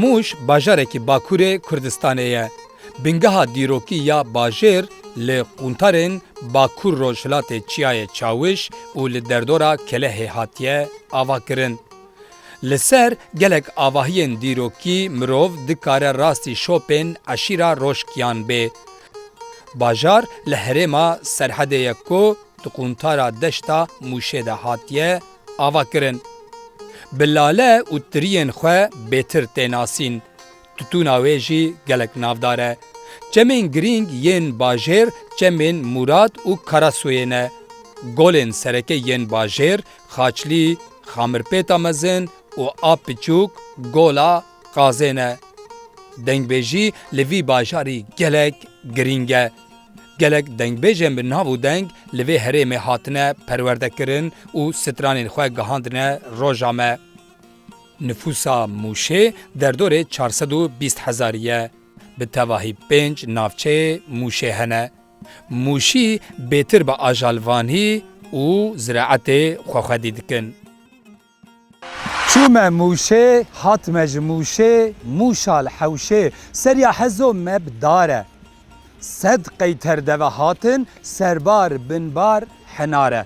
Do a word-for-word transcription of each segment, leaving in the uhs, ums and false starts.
Mûş bajarekî Bakurê Kurdistanê ye. Bingeha dîrokî ya bajêr li quntarên Bakur Rojhilatê Çiyayê Çawiş û li derdora Kelehê hatiye avakirin. Li ser gelek avahiyên dîrokî mirov dikare rastî şopên eşîra Rojkiyan bê. Bajar li herêma Serhedê ye ku di quntara deşta Mûşê de hatiye avakirin. Bi lale û tiriyên xwe bêtir tê nasîn. Tutûna wê jî gelek navdar e. Çemên girîng yên bajêr çemên Mûrad û Karasuyê ne. Golên sereke yên bajêr Xaçlî, Xamirpêta Mezin û a piçûk Gola Qazê ne. Dengbêjî li vî bajarî gelek girîng e. Gelek dengbêjên bi nav û deng li vê herêmê hatine perwerdekirin û stranên xwe gihandine roja me. Nifûsa Mûşê derdorê çar sed û bîst hezarî ye. Bi tevahî pênc navçeyê Mûşê hene. Mûşî bêtir bi ajalvanî û ziraetê xwexwedî dikin. Çûme Mûşê, hatime ji Mûşê, Mûşa li hewşê, seriya hezo me bi dar e. Sed qeyter deve hatin, serbar binbar henar e.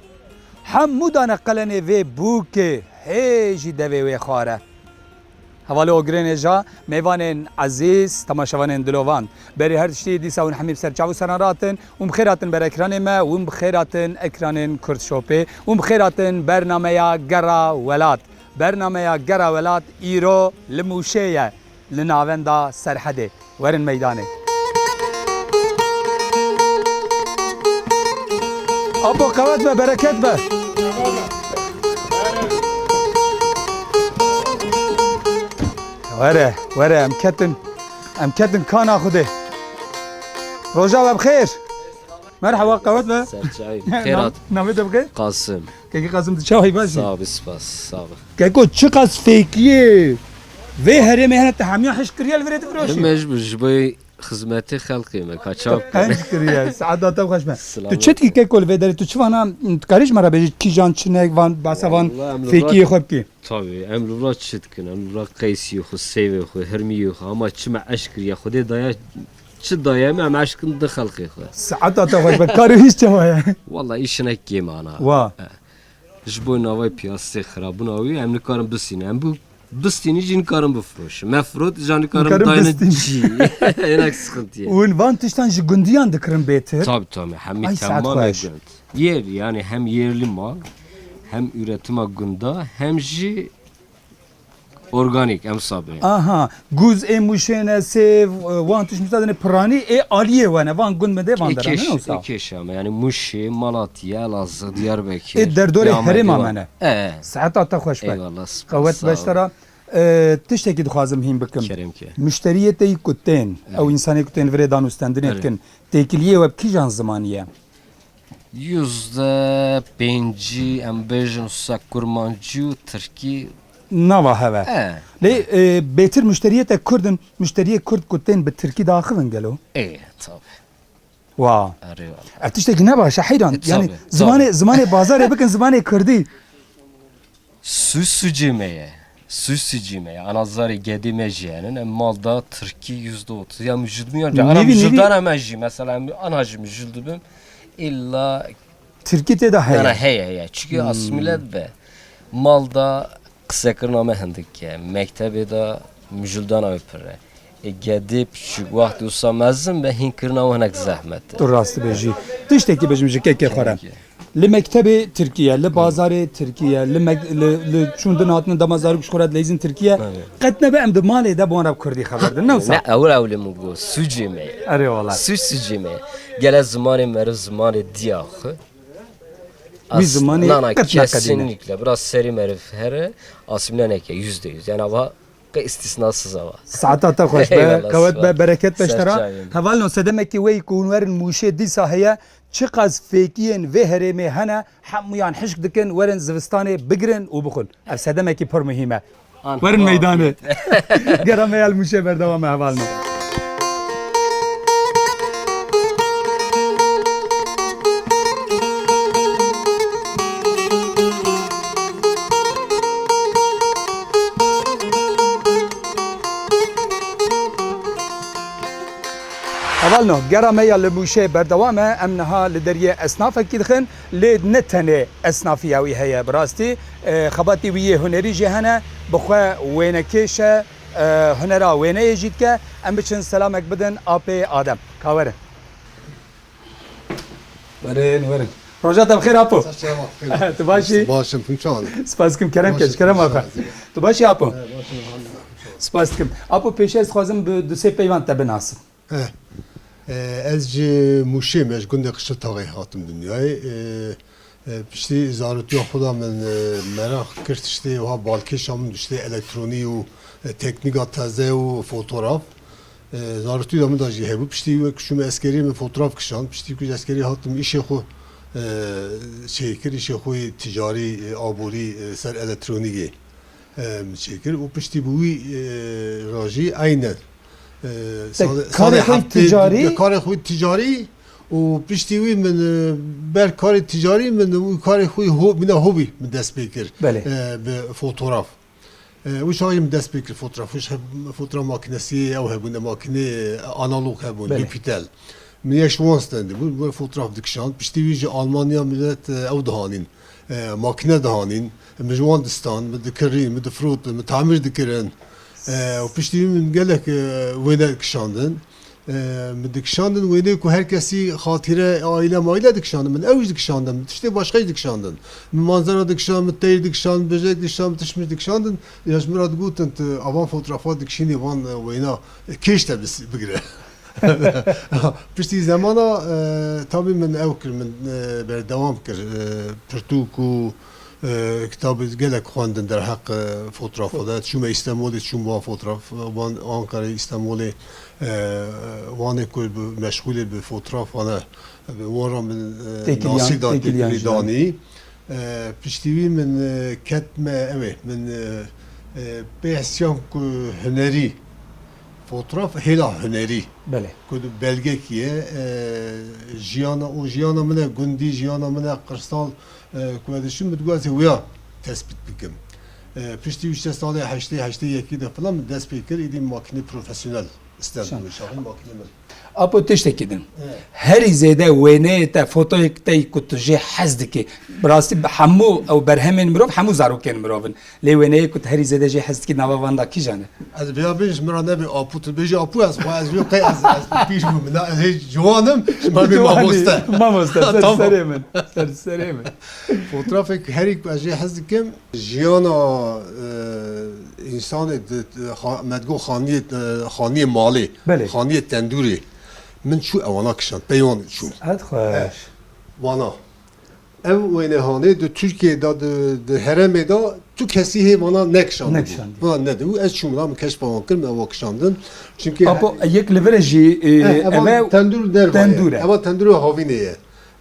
Hemû dane qelenê vê bûkê, hê jî devê wê xwar e. Hevalê Ogirê Nêja, mêvanên ezîz, temaşevanên dilovan. Berî her tiştî dîsa hûn hemî bi ser çav û seran ratin, hûn bi xêr hatin ber ekranê me, hûn bi xêr hatin ekranên Kurd Shopê, hûn bi xêr hatin bernameya Gera Welat. Bernameya Gera Welat îro li Mûşê ye, li navenda Serhedê. Werin meydanê. Apo qewet be, bereket be. Were, were, em ketin, em ketin kana Xwedê. Roja we bi xêr. Merhaba, qewet be. Serçavî. Xêr hat. Navê te bi xêr? Qasim. Kekî Qasim, tu çawa yî, baş î? Sağ ol, spas, sağ ol. Keko, çiqas fêkiyê vê herêmê hene, te hemiya hişk kiriye li virê difiroşî? Him mecbur, ji bo xizmetê xelkê me, ka çawa bikin? Qenc kiriye, saeta te xweş be. Selamet. Tu çi dikî keko li vê derê? Tu çi vana, tu karî ji me re bêjî, kîjan çi ne, van, basa van fêkiyê xwe bikî? Tabii, em li vira çi dikin? Em li vira qeysiyê xwe, sêvê xwe, hirmiyê xwe, hema çi me eşk kiriye, Xwedê daye, çi daye me, em eşk kin di xelkê xwe. Saeta te xweş be, kar û hîş çawa ye? Walla îş hinek kêm ana. Wa. E. Ji bo navay piyasê xirabûna wî, em nikarin bistînin. Em bu bistînin jî nikarin bifiroşin. Me firot, îja nikarin bidaynin cî. Hinek sıkıntı ye. Hûn van tiştan ji gundiyan dikirin bêtir? Tabii, tabii. Hemî temamê gund. Yer, yani hem yerli mal, hem üretima gunda, hem jî organik, em sabê. Aha, guz ê Mûşê ne, sêv, e, wan tişt mistadine piranî ê aliyê we ne, van gund me de van deran ne wisa? Ê kêşa me, yani Mûşê, Malatya, Elazığ, Diyarbekir. Ê derdorê herêma me ne. E. Saeta te xweş be. Eyvallah, spas. Qewet beştera. E, tiştekî dixwazim hîn bikim. Kerem ke. Muşteriyê te yî ku tên, ew însanê ku tên virê dan û stendinê dikin, têkiliyê we bi kîjan zimanî ye? Yüzde pêncî, em bêjin, se kurmancî û tirkî. Nava heve. E. Lê, e, bêtir muşteriyê te kurd in, muşteriyê kurd ku tên bi tirkî diaxivin gelo? Ê, tabii. Wa. Erê wala. Ev tiştekî ne baş e, heyran. E, yani, tabii, zimanê, tabii, zimanê bazarê bikin, zimanê kurdî. Suç sucê me ye. Suç sucê me ye. Ana zarê gedê me jî henin. Em mal da tirkî yüzde otuz. Ya mijûl mi ya? Ana mijûldana me jî. Mesela em ana jî mijûl dibim. İlla tirkî tê de heye. Ana heye, heye. Çünkü asimilet be. Mal da qisekirina me hindik e. Mektebê de mijûldana wê pir e. Ê gedê piçûk wextê wisa mezin be, hîn kirina wan hinek zehmet e. Tu rast dibêjî. Tiştekî bêjim ji kekê xwe re. Kekê. Li mektebê Tirkiye, li bazarê Tirkiye, li me-, li, li çûndin hatin dema zarok ji xwe re dileyzin Tirkiye. Evet. Qet nebe em di malê de bi wan re bi kurdî xeber din, ne wisa? Ne, ewil ewilê min got, sucê me ye. Erê wala. Suç sucê me ye. Gele zimanê meriv zimanê diya xwe. Wî zimanê qet neqedîne. Kesinlikle. Biraz serî meriv here, asimle neke, yüzde yüz. Yani ava Qey îstîsnasîz ava. Saeta te xweş be, qewet be, bereket be ji te re. Eyvallah, spas. Ser çavên. Hevalno, sedemekî wê ku hûn werin Mûşê dîsa heye, çiqas fêkiyên vê herêmê hene, hemûyan hişk dikin, werin zivistanê bigirin û bixwin. Ev sedemekî pir muhîm e. Werin meydanê. Gera me ya li Mûşê berdewam e, hevalno. No, gera me ya li Mûşê berdewam e. Em niha li deriyê esnafekî dixin, lê ne tenê esnafiya wî heye. Bi rastî, e, xebatî wî yê hunerî jî hene, bi xwe wênekêş e, e, hunera wêneyê jî dike. Em biçin selamek bidin apê Adem. Ka werin. Werin, werin. Roja te bi xêr apo. Saçlarıma xêr. Tu baş î? Baş im, tu çawa? Spas dikim, kerem ke, kerem apo. Tu baş î apo? He, baş im, elhamdülillah. Spas dikim. Apo, pêşî ez dixwazim bi du sê peyvan te binasim. He. E, ez ji Mûşê me, ji gundê Qişiltaxê hatim dinyayê. E, e, piştî zarûtiya xwe de min, e, meraq kir tiştê wiha balkêşa min tiştê elektronî û, e, teknîka teze û fotograf. E, zarûtî de min de jî hebû. Piştî wek çûme eskerî min fotograf kişand. Piştî ku ji eskerî hatim îşê xwe, e, çêkir, îşê xwe yê ticarî, e, aborî, e, ser elektronîkê, e, min çêkir. Û piştî bi wî, e, re jî eyne, e, Te sal-, karê salê xwe yê heftê ticarî? Karê xwe yê ticarî û piştî wî min, e, ber karê ticarî min û karê xwe yê ho-, bîna hobî min dest pê kir. Belê. E, bi fotograf. E, wî çaxê min dest pê kir fotoğraf. Wî heb-, fotoğraf makinesi ew hebûn, e, makine analog hebûn, Belê. Lupitel. Min yê ji wan stendî bû, bû fotoğraf dikişand. Piştî wî ji Almanya millet, e, ew dihanîn. E, makine dihanîn. Min ji wan distan, min dikirîn, min difrotin, min tamîr dikirin. E, û piştî wî min gelek, e, wêne kişandin. E, min dikişandin wêneyê ku her kesî xatîre aîle maîle dikişandin. Min ew jî dikişandin. Min tiştê başqa jî dikişandin. Min manzara dikişand, min teyr dikişand, min bejek dikişand, min tişt min dikişandin. Ya ji min re digotin, tu avan fotoğrafa dikişînî van, e, wêna, e, kêş te bis-, bigire. Piştî zemana, e, tabî min ew kir, min, e, berdewam kir, e, pirtûk û, e, kitabê gelek xwendin derheq, e, fotoğrafa de. Çûme Îstemolê, çûm wan fotoğraf, wan Ankara'yê, Îstemolê, e, wanê ku bi meşxûlê bi fotoğraf wane, bi wan re min, e, Têkiliyan, nasî da, têkiliyan têkilî jî danî. E, piştî wî min, e, ketme, ew ê, min, e, e, bêhsiyan ku hunerî, fotoğraf hêla hunerî. Belê. Ku di belgekî ye, e, jiyana û jiyana min e gundî, jiyana min e qirsal, e, ku ez diçûm, min digot ez ê wêya tespît bikim. E, piştî wî işte salê heştê, heştê yekî de filan min dest pê kir, êdî makînê profesyonel stend Şan. Bû, şaxî makînê min. Apo, tiştekî din. Evet. Herî zêde wêneyê te, fotoyê te ku tu jê hez dikî. Bi rastî bi hemû ew berhemên mirov, hemû zarokên mirov in. Lê wêneyê ku tu herî zêde jê hez dikî nava van da kîjan e? Ez vêya bêjim, ji min re nebe apo, tu bêjî apo, ez xwe ez vê qey ez, ez pîr bûm, na, ez hê ciwan im, ji min bê mamoste. Mamoste, ser Tamam. Serê min, ser serê min. Fotoğrafek herî ku ez jê hez dikim, jiyana, e, însanê di, di, xa-, me digo xaniyê, e, xaniyê malê, Belê. Xaniyê tendûrê. Min çû ewana kişand, peywan çû. Saet xweş. Vana. Ev wênehanê di Tirkiyê de, di, di herêmê de tu kesî hê vana nekişandibû. Nekişandî. Vana nedibû. Ez çûm la min keşfa wan kir, min ewa kişandin. Çünkü Apo, yek li vir e jî, e, Eh, eva eve tendûr derva ye. Tendûr e. Eva tendûrê havînê ye.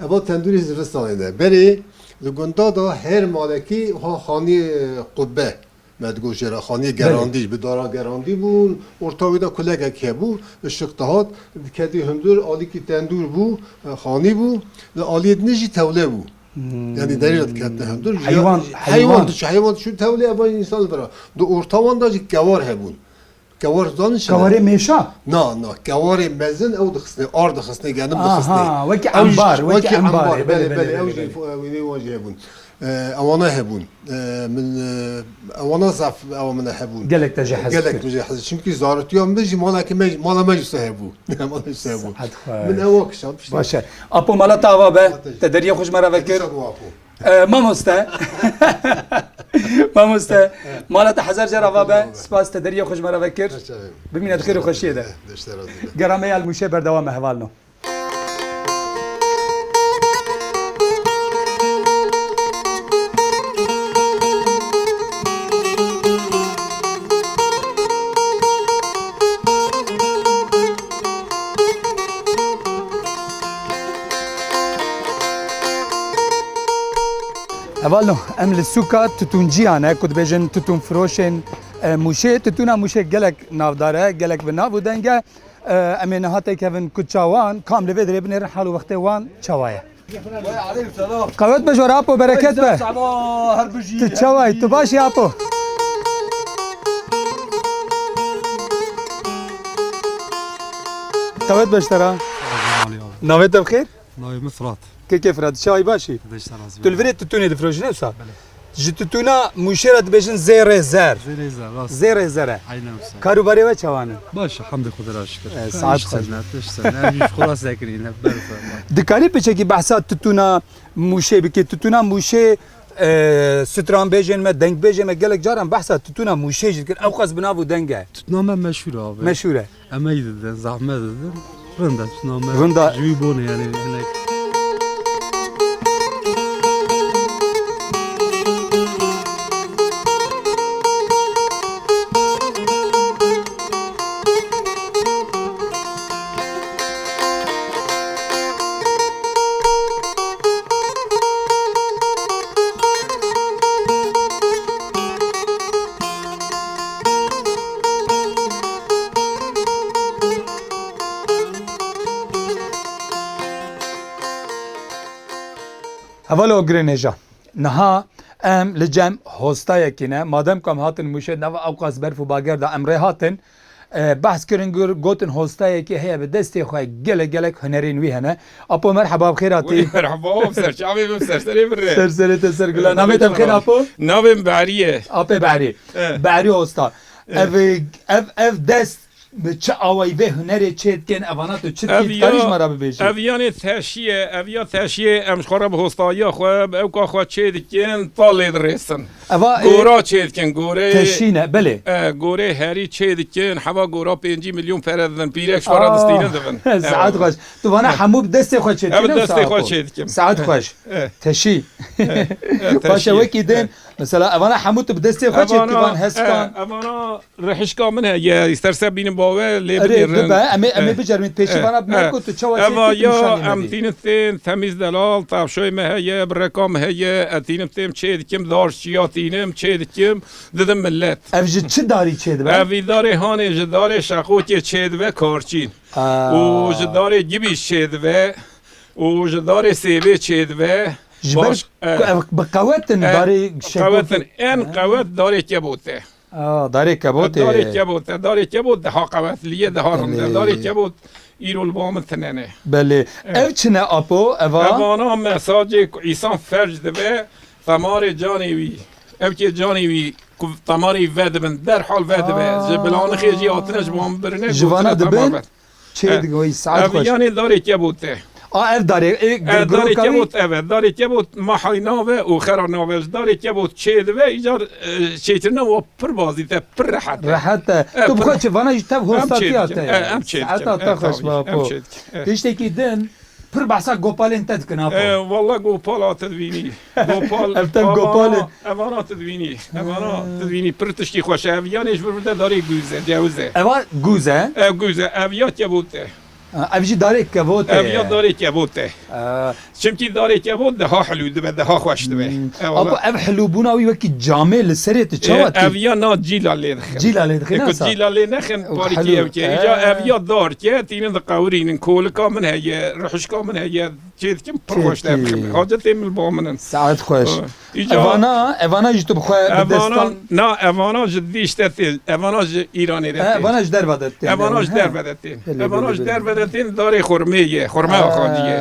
Eva tendûrê zivistanê de. Berê li gunda da her malekî ha xanî qubbe. Me digot jê re xaniyê gerandî, bi dara gerandî bûn, orta wê de kulekek hebû, ışik dihat, diketî hundir, alîkî tendûr bû, e, xanî bû, li aliyê din jî tewle bû. Hmm. Yanî derê re diketine hundir. Heywan, Heywan heywan. Diçû, heywan diçû tewlê, eva însan li vir e. Di orta wan de jî kewar hebûn. Kewar zanî çi ne? Kewarê mêşa? Na, na, kewarê mezin ew dixistinê, ar dixistinê, genim dixistinê. Aha, wekî embar, wekî embar, belê, belê, belê, ew jî, belê. Wînê wan jî hebûn. E, ewana hebûn. E, min, e, ewana zaf ewa min hebûn. Gelek te jê hez Gelek dikir. Min jê hez. Çünkü zarûtiya min jî malekê me, mala me jî se hebû. Mala me jî se hebû. Saet xweş. Min ewa kişand, piştî. Baş e. Apo, mala te ava be. Te deriyê xwe ji me re vekir. Hêdî çaku apo. E, mamoste. Mamoste. Mala te hezar car ava be. Spas, te deriyê xwe ji me re vekir. Bimîne di xêr û xweşiyê de. Gera me ya li Mûşê berdewam e, hevalno. Hevalno, em li sûka tutûnciyan e, ku dibêjin tutûnfiroşên, e, Mûşê. Tutûna Mûşê gelek navdar e, gelek bi nav û deng e. E, em ê niha têkevin kuça wan, kam li vê derê binêrin hal û wextê wan çawa ye. Qewet be ji we re apo, bereket be. Tu çawa yî? Tu baş î apo? Qewet be ji te re. Navê te bi xêr? Navê min Firat. Kekê Firat, çawa yî, baş î? Xwedê ji te razî be. Tu li virê tutûnê difroşî, ne wisa? Belê. Ji tutûna Mûşê re dibêjin zêrê zer. Zêrê zer, rast. Zêrê zer e. Aynen wisa. Karûbarê we çawa ne? Baş, elhamdulillah, Xwedê re şikir. E, saet xweş. Iş senet, iş senet. Em jî ji xwe rast sekirîne, berf e. Dikarî piçekî behsa tutûna Mûşê bikî? Tutûna Mûşê, e, stranbêjên me, dengbêjên me gelek caran behsa tutûna Mûşê jî dikin. Ewqas bi nav û deng e. Tutûna me meşhûr e abi. Meşhûr e. Emek didin, zehmet didin. Rind e, tutûna me. Rind e. Ji wî bûne yani, hinek. Hevalê Ogirê Nêja, niha em li cem hostayekî ne. Madem ku em hatin Mûşê, nava ewqas berf û bager de em rê hatin, e, behs kirin, gur-, gotin hostayekî heye bi destê xwe, gelek gelek hunerên wî hene. Apo, merheba, bi xêr hatî. Wê merheba, ser çavê min, ser serê min re. Ser serê te, ser gulan. Navê te bi xêr, Apo? Navê min Behrî ye. Apê Behrî. E. Behrî Hosta. E. Ev, ev, ev dest bi çi awayî vê hunerê çê dikin, evana tu çi dikî, dikarî ji me re bibêjî? Ev yanê teşî ye, ev ya teşî ye, em ji xwe re bi hostayiya xwe, bi ewka xwe çê dikin, ta lê dirêsin. Eva, e, gora çê dikin, gorê, teşî ne, belê. E, gorê herî çê dikin, heva gora pêncî milyon pere didin, pîrek ji xwe re distînin dibin. Saet xweş. Tu vana hemû bi destê xwe çê dikin, ev destê xwe çê dikim. Saet xweş. E. Teşî. E, e, baş e, teşî. Wekî din, e, mesela evana hemû tu bi destê xwe çê dikî, van heskan. E, evana rihişka min heye, îsterse bînin bawe, lê erê, binêrin. Bibe, em ê, em ê, e, bicermîn pêşî, e, vana bi me, e, ku tu çawa çê dikî, tu nîşanî me dî. Eva ya em tînin tên, temîz delal, tavşoyê me heye, bireka me heye, e, tînim têm çê dikim, dar çiya tînim, çê dikim, didim millet. Ev ji çi darî çê dibe? Ev î darê hanê ji darê şeqokê çê dibe karçîn. Aa. Û ji darê gibî çê dibe. Û ji darê sêvê çê dibe. Ji ber ku ev bi qewet in, darê şeqokê. Qewet in, en qewet darê kebot e. Aa, darê kebotê. Darê kebot e, darê kebot daha qewetliye, daha rind e. Belê. Darê kebot îro li ba min tine ne. Belê. Evet. Ev çi ne, Apo, eva? Evana mesajê ku însan felc dibe, temarê canê wî. Ev kê canê wî ku temarê wî vedibin, derhal vedibe. Aa. Ji bilanixê jî hatine ji ba min birine, ji vana dibin? Çê dikin, wî saet xweş. Ev yanê darê kebot e. A, ev darê, e, darê kebot, evet, darê kebot mahay nave û xera nave. Ji darê kebot çê dibe, îcar, e, çêkirina wa pir bazî te, pir rehet e. Rehet e. E, tu bi xwe çi, vana jî tev hostatiya te ye. Em çê dikin. Saeta te xweş be, Apo. Em çê dikin. E. Tiştekî din, pir behsa gopalên te dikin, Apo. E, walla gopala te dibînî. Gopal, ev tev gopal e. Evana, evana tu dibînî. Evana tu dibînî. Pir tiştî xweş e. Ev yanê ji vir vir de darê gûz e, cewiz e. Eva gûz e? Ev gûz e. Ev ya kebot e. Ha, ev jî darê kebot e. Ev ya darê kebot e. Aa. Çimkî darê kebot daha hilû dibe, daha xweş dibe. Hmm. E, wala. Apo, ev hilûbûna wî wekî camê li serê tu çawa tî? E, ev ya na cîla lê dixin. Cîla lê dixin, e, ku cîla lê nexin, parîkî ew ke. Îca ev ya dar ke, tînin diqewirînin. Kolika min heye, rihişka min heye. Çê dikim, pir xweş derdixim. Hacetê min li ba min in. Saet xweş. Ha. Îca evana, evana jî tu bi xwe bi destan. Na, evana ji dî işte tê, evana ji Îranê re tê. Evana ji derve de tê. Evana ji derve de tê. Evana ji derve de tê, darê xurmê ye, xurme axancî ye.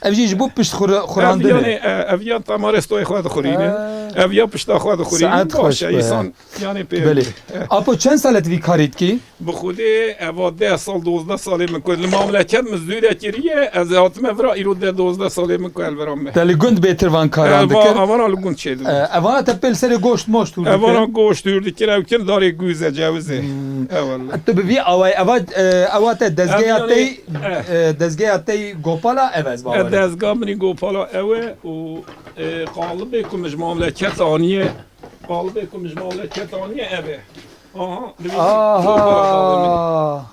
Ev jî ji bo pişt xurandinê. Ev yanê, e, ev yan temarê stoyê xwe dixurînin. Ev ya pişta xwe dixurînin. Saet xweş be. Baş e, însan yanê pê. Belê. Apo, çend sal e tu vî karî dikî? Bi Xwedê eva deh sal, dozdeh salê min ku li mamleket min zûre kiriye, ez hatime vira, îro deh dozdeh salê min ku el vira me. Te li gund bêtir van karan dikir? Evana li gund çêdibin. E, evana te pê li serê goşt moşt hûr dikir? Evana goşt hûr dikir, ew kin darê gûz e, cewiz e. Hmm. E, wele. Tu bi vî awayî, eva, e, ewa te dezgeya tey, e, dezgeya tey gopala ev ez bawer. E, dezga min î gopala ew e û, e, qalibê ku min ji mamleket aniye, qalibê ku min ji mamleket aniye ev e. Aha, li vî gopala dawê min. Aha.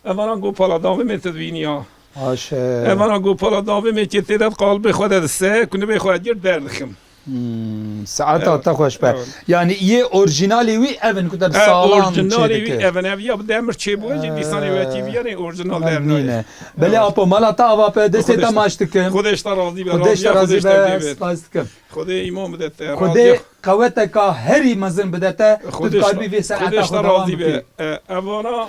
Evana gopala dawê min tu dibînî ya. Baş e. Evana gopala dawê min kê tê de qalibê xwe de dise, kunibê xwe gir derdixim. Hmm, saeta te xweş be. Evet. Yani yê orjinalê wî ev in ku te bi salan çê dike. Ev orjinalê wî ev in, ev ya bi demir çê bûye jî dîsanê wekî vî yanê orjinal dernayê. Belê Apo, mala te ava be, destê te maç dikim. Xwedê ji te razî be. Xwedê ji te razî be, spas dikim. Xwedê îman bide te. Xwedê qeweteka herî mezin bide te, tu dikaribî vê seneta xwe dewam bikî. Xwedê ji te razî be. E, evana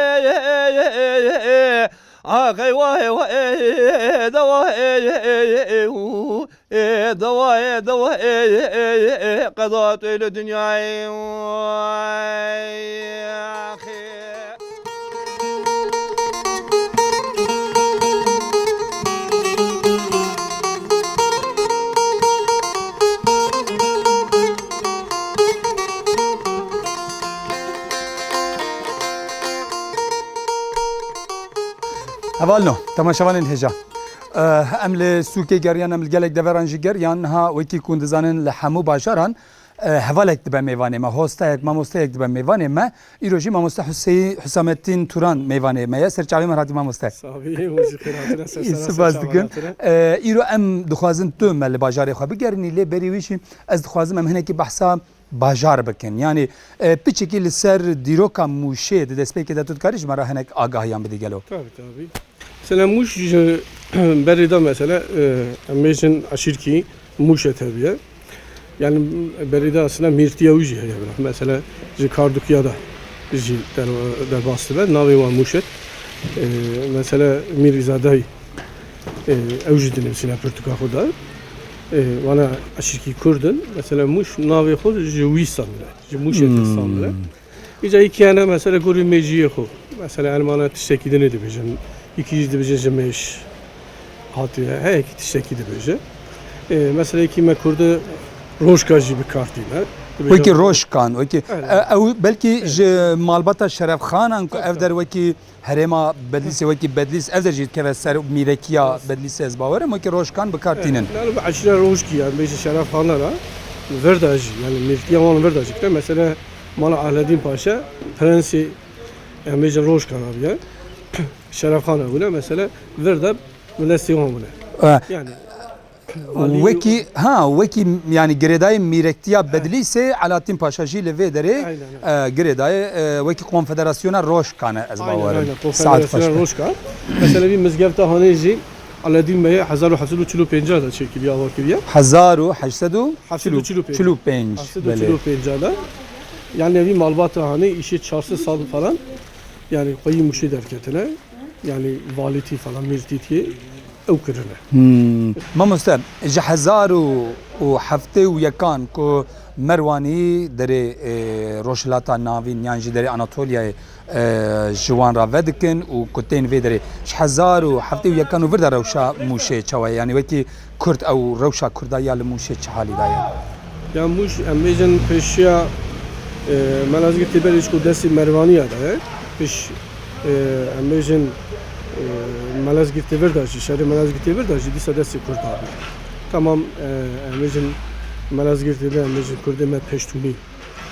Axey wahê wahê, dawahê, dawahê, dawahê, qeda tu li dinyayê. Hevalno, temaşevanên hêja. Eh, em li sûkê geriyan, em li gelek deveran jî geriyan. Niha wekî ku hûn dizanin li hemû bajaran, eh, hevalek dibe mêvanê me, hostayek, mamosteyek dibe mêvanê me. Îro jî mamoste Husey-, Husamettin Turan mêvanê me ye. Ser çavê me hatî mamoste. Sabî, hûn jî xêr hatine, ser sera, ser çavana hatine. Spas dikim. Eh, îro em dixwazin tu me li bajarê xwe bigerînî, lê berî wî jî ez dixwazim em hinekî behsa bajar bikin. Yanî, e, piçekî li ser dîroka Mûşê di destpêkê de tu dikarî ji me re hinek agahiyan bidî gelo? Tabii, tabii. Mesela Mûş ji berê de mesela, e, em bêjin eşîrkî Mûşet hebiye. Yani berê de aslında mîrtiya wî jî heye. Mesela ji Kardukiya de jî der-, derbas dibe. Navê wan Mûşet. E, mesela Mîr Îzadayî, e, ew jî dinivîsîne pirtûka xwe de. E, wana eşîrkî Kurd in. Mesela Mûş navê xwe ji wî standine. Ji Mûşê Hmm. standine. Îca yekî hene mesela gorî mêjiyê xwe. Mesela Elmana tiştekî dinê dibêjin. Yekî jî dibêjin ji mêj hatiye. Heyekî tiştekî dibêje. E, mesela yekî me Kurdi rojka jî bi kar tîne. Wekî Roşkan, wekî, Evet. e, ew belkî Evet. ji malbata Şerefxanan ku Tabii, ev der tabii. wekî herêma Bedlîsê, wekî Bedlîs, ev der jî dikeve ser mîrekiya Yes. Bedlîsê, ez bawer im, wekî Roşkan bi kar Evet. tînin. Yani bu eşîra Roşkî, yani bêjin Şerefxanan a, vir de jî, yani mîrkiya wan vir de jî, mesela mala Ehledîn Paşa, prensê, yani bêjin Roşkan a bûye, Şerefxan a bûne, mesela vir de bi destê wan bûne. E, Yani, Wekî, ha, wekî, yani girêdayê mîrektiya Bedlîsê, Alaaddin Paşa jî li vê derê, Aynen, aynen. e, girêdayê, e, wekî konfederasyona Roşkan e, ez Aynen, bawer im. aynen. Saet xweş Konfederasyona be. Roşkan. Mesela bir Mizgefta Hanê jî Alaaddin Bey'e hezar û heşt sed û çil û pênc de çekiliyor, ava kiriyor. Hezar û heşt sed û çil û pênc. Çil û pênc, belê. Heşt sed û çil û pênc de. Yani bir malbata Hanê işi çar sed sal falan. Yani xweyî Mûşê derketine. Yani valîtî falan, mîrtîtiyê ew kirine. Hmm. Mamoste, ji hezar û heftê û yekan ku Merwanî derê, e, Rojhilata Navîn yan jî derê Anatoliyayê, e, ji wan re vedikin û ku tên vê derê, ji hezar û heftê û yekan û vir de rewşa Mûşê çawa ye? Yani wekî Kurd ew rewşa Kurda ya li Mûşê çi halî de ye? Ya Mûş, em bêjin pêşiya, e, Melazgirtê berê ji ku destê Merwaniya de ye. Pêş, e, em bêjin, e, Melazgirtê vir de jî, şerê Melazgirtê vir de jî dîsa destê Kurda bû. Tamam, e, em bêjin Melazgirtê de em bêjin Kurdê me Peştûnî,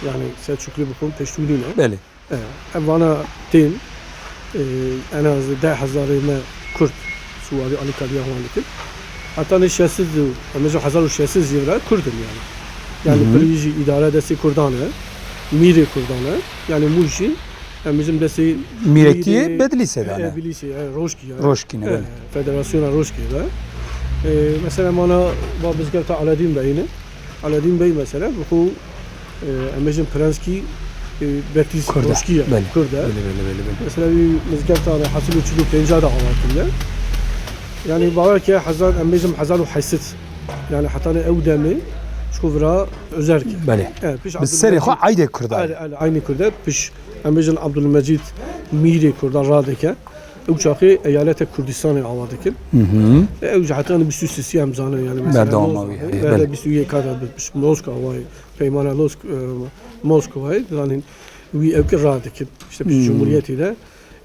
yani Selçuklî bixwin Peştûnî ne. Belê. E, ev vana tên, e, en az deh hezarê me Kurd siwarî alîkariya wan dikin. Heta ne şeş sed û, em bêjin hezar û şeş sed jî vira Kurd in yani. Yani Hı hı. Birî jî îdare destê Kurdan e, mîrê Kurdan e. Yani Mûş jî, em bêjin destê Mîrekiyê mîrê Bedlîsê de e, ne? Bedlîsê, e, Roşkî ya. Roşkî ne, E, belê. Federasyona Roşkî de. E, mesela mana va bizgefta Aladîn Bey'ine. Aladîn Bey mesela, bi xwe, e, em bêjin Prenskî, e, Betîs Kurd e. Roşkî ye, Belê. Kurd e. Belê, belê, belê, belê. Mesela, wî mizgefta hezar û çil û pênc de ava kiriye. Yani, bawer ke hezar, em bêjin hezar û heşt sed. Yani, heta ne ew demê, ji xwe vira özel ki. Belê. E, piş Bi serê xwe Abdülmecid. Aydê Kurd e. Aynen, aynen, aynı Kurd e. Piş, em bêjin Abdülmecid Mîrê Kurdan radeke. Ew çaxê eyalete Kurdistanê ava dikin. Hı hı. E, ew jî heta ne bîst û sê em zanin, yani, mesela, Berdewama Moz-, wî heye, Berde belê. Bîst û yek de bi, bi Moskova, Peymana Losk-, e, Moskovayê, zanin, wî ewk radikin. İşte, Hmm. Cumhuriyetê de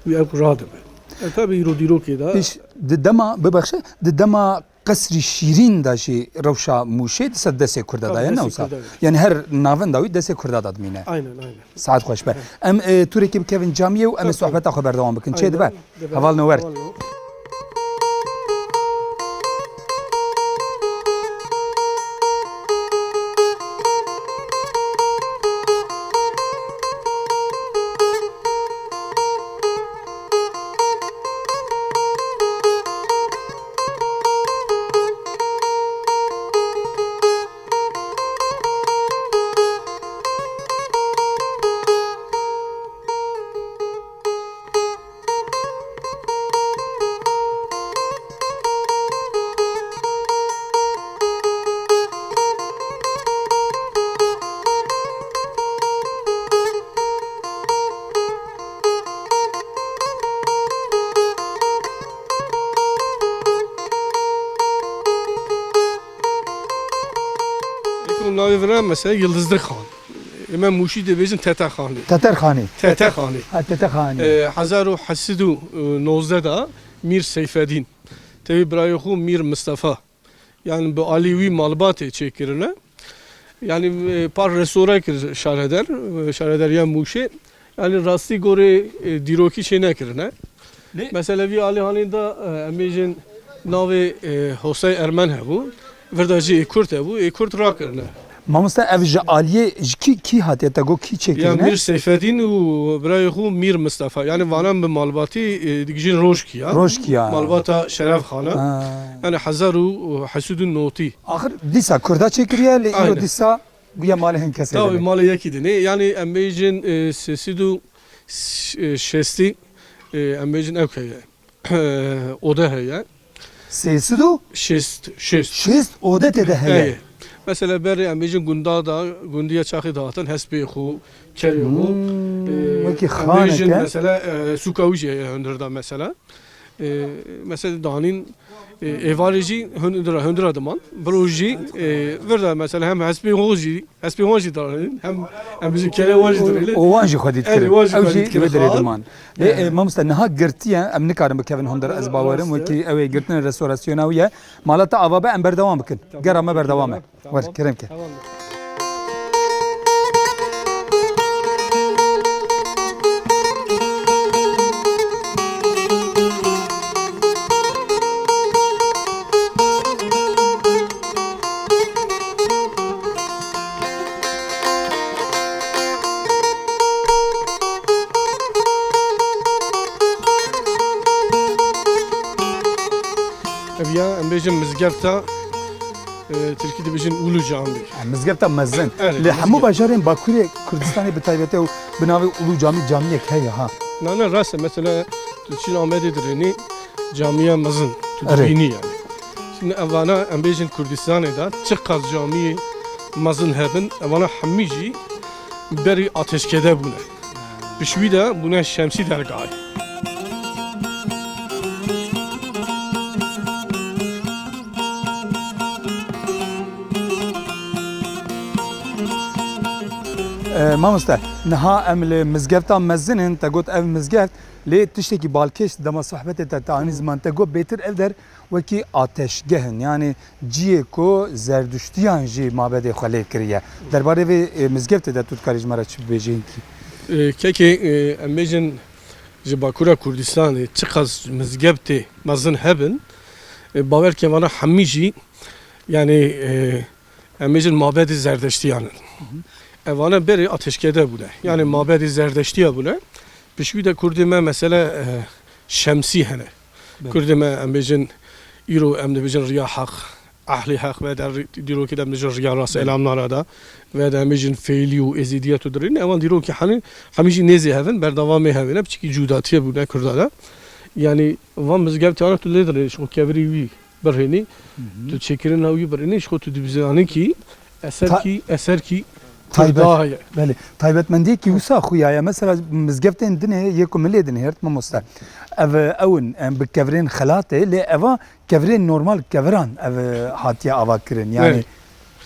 wî ewk radibe. E, tabii, îro dîrokê de Îş, di dema, bibexşe, di dema Qesrî Şîrîn de jî rewşa Mûşê di ser destê Kurda de Tabii, ye, destê ne wisa? Kurda de. Yani her navenda wî destê Kurda de dimîne. Aynen, aynen. Saet xweş be. Em, e, tûrekê bikevin camiyê û em ê Tabii, sohbeta xwe berdewam bikin. Çê dibe? Aynen. Hevalno wer. Hevalno. Navê vira mesela Yıldızlı Xan. Ê me Mûşî dibêjin Tete Xanê. Teter Xanê. Tete Xanê. Ha, Tete Xanê. E, hezar û heşt sed û nozdeh de Mîr Seyfedîn, tevî birayê xwe Mîr Mistefa, yani bi alî wî malbatê çêkirine. Yani, e, par resore kir şareder, e, şareder ya Mûşê. Yani rastî gorê, e, dîrokî çê nekirine. Lê Mesela vî alî hanê de, e, em bêjin navê, e, Hosey Ermen hebû. Vir de jî ê Kurd hebû, ê Kurd rakirine. Mamoste, ev ji aliyê ji kî, kî hatiye, te got kî Ya çêkirine? Mîr Seyfedîn û birayê xwe Mîr Mistefa. Yani vanan bi malbatî, e, digijîn Rojkî ya. Rojkî ya. Malbata Şeref Xana. Ha. Yani hezar û heşt sed û notî. Axir dîsa Kurda çêkiriye, lê îro Aynen. dîsa bûye malê hin kesê Tabii dinê. Malê yekî dinê. Yani em bêjin, e, sê sed û şêstî, e, em bêjin ew heye. E, ode heye. Sê sed û? Şêst, şêst. Şêst ode tê de heye. Heye. Mesela berê em bêjin gunda da, gundiya çaxê de hatin, hespê xwe, kerê xwe. Hmm, E, wekî em xanek bêjin e. Mesela, e, sûka wî jî heye hundir da mesela. E, mesela danîn, e, êvarê jî hundira, hundira diman. Biro jî, e, vir de mesela hem hespê ho jî, hespê wan jî danîn, hem em jî kerê wan jî dirin. O wan jî xwedî Erê, dikirin. Wan jî Ew jî xwedî dikirin. Vê derê Ha. diman. Lê, e, mamoste, niha girtiye, em nikarin bikevin hundir ez bawerim, Mamoste. wekî ew ê girtin restorasyona wî ye. Malata ava be, em berdewam bikin. Tamam. Gera me berdewam e. Tamam. Wer, kerem ke. Tamam. Ev ya, em bêjin mizgefta, e, tirkî dibêjin Ulu Cami. Ha, mizgefta mezin. Evet, Li hemû mizgeft. bajarên Bakurê Kurdistanê bi taybetî û bi navê Ulu Cami camiyek heye ha. Na, na, rast e. Mesela tu çîn Amedê dirênî camiya mezin. Tu Erê. dibînî yani. Şimdi evana em bêjin Kurdistanê de çiqas camiyê mezin hebin, evana hemî jî berî ateşkede bûne. Pişwî de bûne Şemsî dergahê. E, mamoste, niha em li mizgefta mezin in, te got ev mizgeft, lê tiştekî balkêş dema sohbetê te, te anî ziman, te got bêtir ev der wekî ateşgeh in, yanî ciyê ku zerduştiyan jî mabedê xwe lê kiriye. Derbarê vê, e, mizgeftê de tu dikarî ji me re çi bibêjî hinkî? E, kekê, e, em bêjin ji Bakura Kurdistanê çiqas mizgeftê mezin hebin, e, bawer ke vana hemî jî, yanî, e, em bêjin mabedê zerdeştiyan in. Evana berê ateşkede bûne. Yanî mabedê zerdeştiya bûne. Pişwî de kurdê me mesela, e, şemsî hene. Belê. Kurdê me em bêjin îro em dibêjin riya heq, ehlî heq ve de ri-, dîrokê de em dibêjin riya rast, Belê. Elamnara da. Ve de em bêjin feylî û êzîdiyet û dirîn. Ewan dîrokê hemî, hemî jî nêzê hevin, berdewamê hevin e, piçikî cûdatiye bûne kurda de. Yanî van mizgeftê ana tu lê dirê ji xwe kevirî wî birhênî, Hı hı. tu çêkirina wî birhênî, ji xwe tu dibizanî kî eserkî, Ta-, eserkî taybet-, kurda heye. Belê. Taybetmendiyekî wisa xuya ye. Mesela mizgeftên dinê yê ku min lê dinihêrt mamoste. Ev, ew in, em bi kevirên xelatê, lê eva kevirên normal keviran ev hatiye ava kirin. Yani, Evet.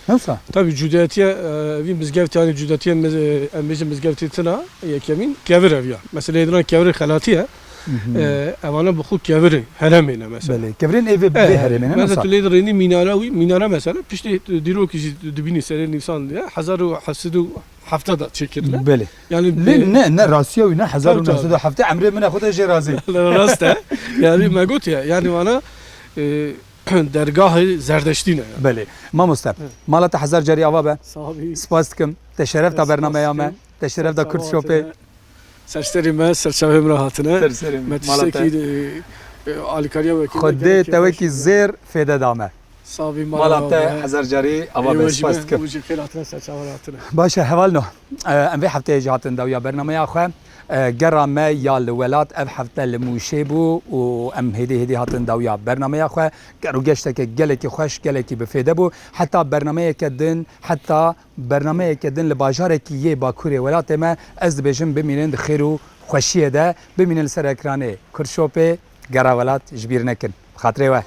ne wisa? Tabii cudiyetiye, e, vî mizgeftê, yani cudiyetiye miz-, e, em bêjin mizgeftê tina, yekemîn kevir ev ya. Mesela, êdina kevir xelatiye, Hı hı. e, evana bi xwe kevir heremê ne mesela. Belê. Kevirên ê vê, E, vê herêmê ne mesela wisa? tu lê dirênî mînara wî, mînara mesela, piştî dîrokî jî dibînî serê nîsan diye, hezar û heft sed û hevdeh de çêkirine. Belê. Yani Lê bi- ne, ne rastiya wî ne, Tabii, tabii. hezar û neh sed û hevdeh emrê min e, xwe de jê razî. Rast e. Yani me got ya, yani vana, e, dergahê zerdeştî ne yani. Belê. Mamoste, Evet. mala te hezar carî ava be. Sağ ol. Spas dikim. Te şeref da Spas bernameya me. dikim. Te şeref da Ser Kurd çava Şopê. hatine. Serserê me, serçavê min re hatine. Serserê me. Me Mala te. tiştekî, e, e, alîkariya wekî Xwedê te wekî zêr fêde da me. Sabî Mala te hezar carî ava be, spas dikim. Û jî xêr hatine, serçava hatine. Baş e, hevalno. E, em vê hefteyê jî hatin dawiya bernameya xwe. E, gera me ya li welat ev hefte li Mûşê bû û em hêdî hêdî hatin dawiya bernameya xwe. Ger û geşteke gelekî xweş, gelekî bi fêde bû. Heta bernameyeke din, heta bernameyeke din li bajarekî yê Bakurê welatê me, ez dibêjim bimînin di xêr û xweşiyê de, bimînin li ser ekranê Kurşopê, gera welat ji bîr nekin. Bi xatirê we.